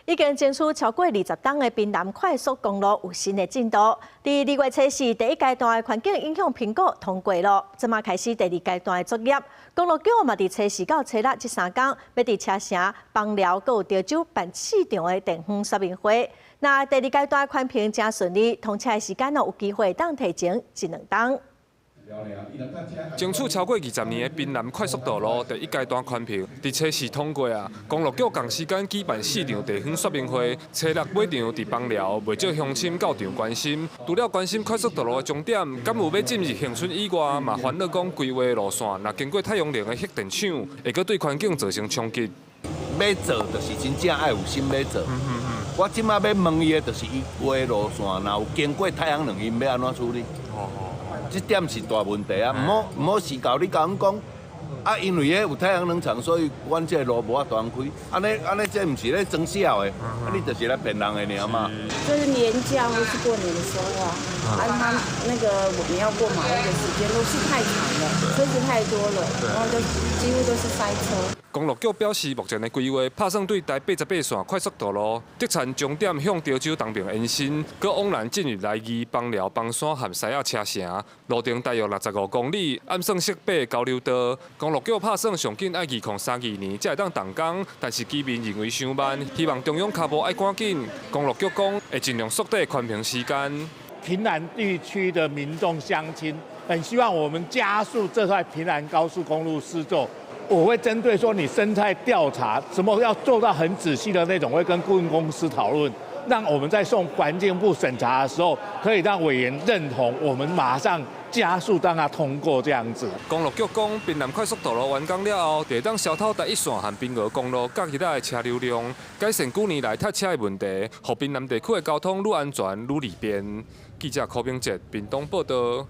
已經爭取超過20冬的屏南快速公路有新的進度。佇2月初四，第一階段的環境影響評估通過囉，這馬開始第二階段的作業。公路局嘛佇初四到初六這三工，欲佇車城、枋寮閣有潮州辦四場的地方說明會。若第二階段寬頻誠順利，通車的時間有機會當提前一兩冬。爭取超過20年的屏南快速道路第一階段寬頻，佇初四通過啊！公路局仝時間舉辦四場地方說明會，初六尾場佇枋寮，袂少鄉親到場關心。除了關心快速道路的終點，敢有欲進入恆春以外，嘛煩惱講規劃路線，若經過太陽能的核電廠，會閣對環境造成衝擊。欲做就是真正愛有心欲做。我這馬欲問伊的，就是伊規路線若有經過太陽能，𪜶欲按怎處理？這點是大問題啊！毋好毋好是共你共阮講，啊，因為彼有太陽能廠，所以阮這个路無法度通開。按呢按呢，這毋是咧裝痟的，啊，你就是來騙人的爾嘛。就是年假或是過年的時候啊，啊，他那個我們要過馬路的時間都是太長了，車子太多了，然後就幾乎都是塞車。公路局表示，目前的規劃拍算對台88線快速道路，竹田終點向潮州東爿延伸，閣往南進入來義、枋寮、枋山和獅仔車城，路程大約65公里，按算設八交流道。公路局拍算上緊愛2032年才會當動工，但是居民認為傷慢，希望中央跤步愛趕緊。公路局講會盡量縮短寬頻時間。屏南地區的民眾鄉親很希望我們加速這塊屏南高速公路施作。我會針對說你生態調查，什麼要做到很仔細的那種，會跟顧問公司討論，讓我們在送環境部審查的時候，可以讓委員認同，我們馬上加速讓它通過這樣子。公路局講，屏南快速道路完工了後，就會當消透台一線和屏鵝公路佮其他的車流量，改善幾年來塞車的問題，予屏南地區的交通愈安全、愈利便。記者柯明哲，屏東報道。